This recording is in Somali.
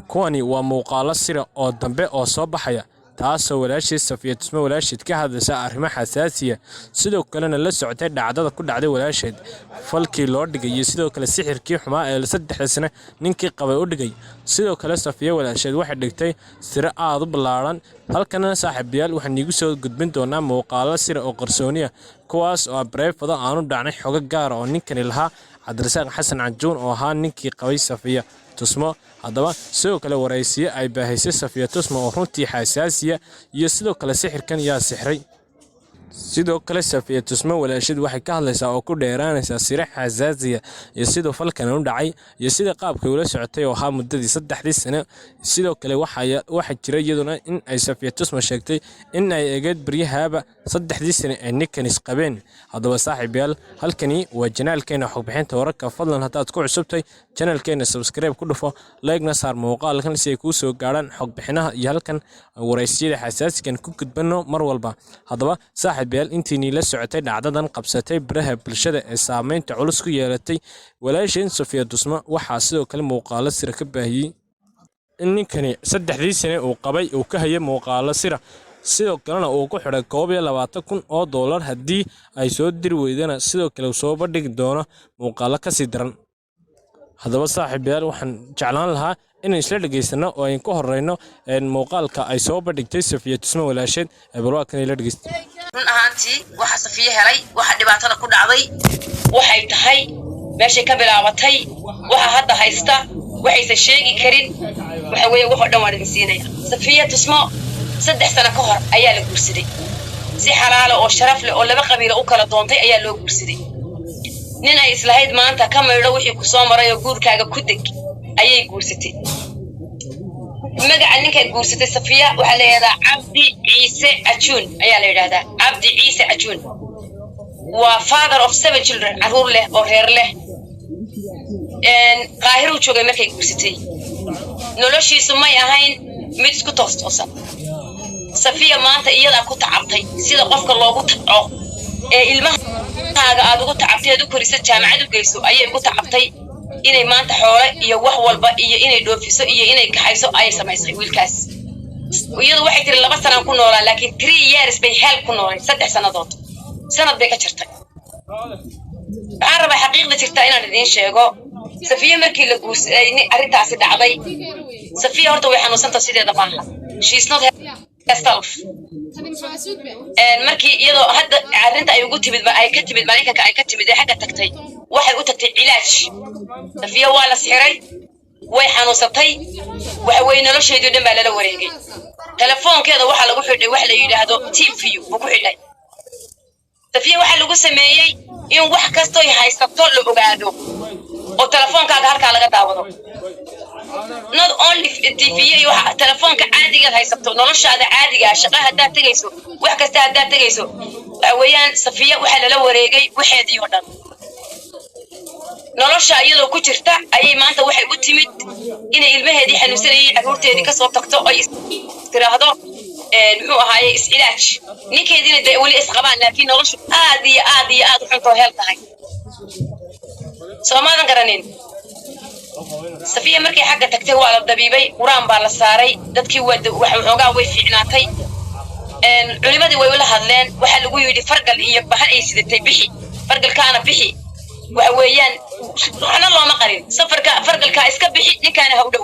Kuwani waa muuqaallo sir ah oo dambe oo soo baxaya, taasoo walaashiis Safiya Tusmo walaasheed ka hadlaysa arrimo xasaasi ah, sidoo kalena la socotay dhacdada ku dhacday walaasheed, falkii loo dhigay iyo sidoo kale sixirkii xumaa ee 3 sano ninkii qabay u dhigay. Sidoo kale Safiya walaasheed waxay dhigtay siro aad u ballaaran. Halkana saaxiibayaal waxaan iigu soo gudbin doonaa muuqaallo sir ah oo qarsooni ah, kuwaas oo private aanu dhacnay xogo gaar ah oo ninkani lahaa Cabdirasaaq Xasan Cajuun oo ahaa ninkii qabay Safiya Tusmo. Haddaba sidoo kale waraysiyo ay baahisay Safiya Tusmo oo runtii xasaasiya iyo sidoo kale sixirkan yaa sixray. Sidoo kale Safiya Tusmo walaasheed waxay ka hadlaysaa oo ku dheeraanaysaa siro xasaasiya iyo siduu falkan u dhacay iyo sida qaabkay ula socotay oo ahaa muddadii 3dii sano. Sidoo kale waxaa jira iyaduna in ay Safiya Tusmo sheegtay in ay egeed baryahaaba 3dii sano ay ninkan isqabeen. Haddaba saaxiibayaal, halkani waa janaalkeena xogbixinta wararka. Fadlan haddaad ku cusubtay janaalkeena subscribe ku dhufo, like-na saar muuqaalkan si ay kuu soo gaadhaan xogbixinaha iyo halkan waraysiyada xasaasigan ku gudbano mar walba. Haddaba saaxiibayaal, intiinii la socotay dhacdadan qabsatay baraha bulshada ee saameynta culus ku yeelatay walaasheen Safiya Tusmo, waxaa sidoo kale muuqaalo sira ka baahiyey in ninkani 3dii sane uu qabay uu ka hayay muuqaalo sira, sidoo kalena uu ku xidhay $21,000 haddii ay soo diri weydana sidoo kale soo bandhigi doono muuqaalo kasii daran. Haddaba saaxiibayaal, waxaan jeclaan lahaa inaan isla dhegaysano oo ayn ku horeyno muuqaalka ay soo bandhigtay Safiya Tusmo walaasheed. Balwaakan ila dhegeysta. Run ahaantii, waxa Safiye helay, waxa dhibaatada ku dhacday waxay tahay, meeshay ka bilaabatay, waxa hadda haysta, waxaysan sheegi karin, waxa weeye waxoo dhan waan idin siinaya. Safiya Tusmo 3 sano ka hor ayaa la guursaday. Si xalaala oo sharaf leh oo laba qabiilo u kala doontay ayaa loo guursaday. Nin ay islahayd maanta ka maydho wixii ku soo maray oo guurkaaga ku deg ayay guursatay. Magaca ninkaad guursatay Safiya waxaa la yidhahdaa Cabdi Ciise Cajuun ayaa la yidhahdaa. Cabdi Ciise Cajuun waa father of seven children, carruur leh oo reer leh. Qaahiruu joogay markay guursatay. Noloshiisu may ahayn mid isku toos toosan. Safiya maanta iyadaa ku tacabtay sida qofka loogu tabco ee ilmahaaga aad ugu tacabtay, aad u korisa, jaamacad u geyso ayay ugu tacabtay inay maanta xoole iyo wax walba iyo inay dhoofiso iyo inay kaxayso ayay samaysay wiilkaas. Iyadu waxay tiri 2 sanaan ku noolaa, laakiin 3 years bay hell ku noolay. 3 sannadood sanad bay ka jirtay. Waxaan rabaa xaqiiqda jirtaa inaan idiin sheego. Safiya markii la guursaday arrintaasi dhacday, Safiya horta way xanuunsanta sideeda maaha. She is not herself. Markii iyadoo hadda arrinta ay ugu timid, ay ka timid Maraykanka, ay ka timid ee xagga tagtay, waxay u tagtay cilaaj. Safiya waa la sixiray, way xanuunsatay. Waxa weeye nolosheedii dhan baa lala wareegay. Telefoonkeeda waxaa lagu xidhay wax la yidhaahdo TeamViewer buu ku xidhay. Safiya waxaa lagu sameeyey in wax kastoy haysato la ogaado oo telefoonkaaga halkaa laga daawado. Not only TV iyo waxa telefoonka caadigaad haysato, noloshaada caadiga, shaqa haddaad tegayso, wax kasta haddaad tegayso. Waxa weeyaan Safiya waxaa lala wareegay waxeedii oo dhan. Nolosha iyadoo ku jirta ayay maanta waxay u timid inay ilmaheedii xanuunsanayay, carruurteedii kasoo tagto, ay tiraahdo muxuu ahaaye iscilaaj. Ninkeediina dee weli isqabaan, laakiin noloshu aad iyo aad iyo aad u xuntoo heel tahay. Soo maadan garanin? Safiya markay xagga tagtay waa la dabiibay, Qur-aan baa la saaray, dadkii waa waxoogaa way fiicnaatay. Culimadii way ula hadleen. Waxaa lagu yidhi fargal iyo bahal ay sidatay bixi, fargalkaana bixi. Waxa weeyaan waxna looma qarin, safarka fargalkaa iska bixi, ninkaana ha u dhawaa.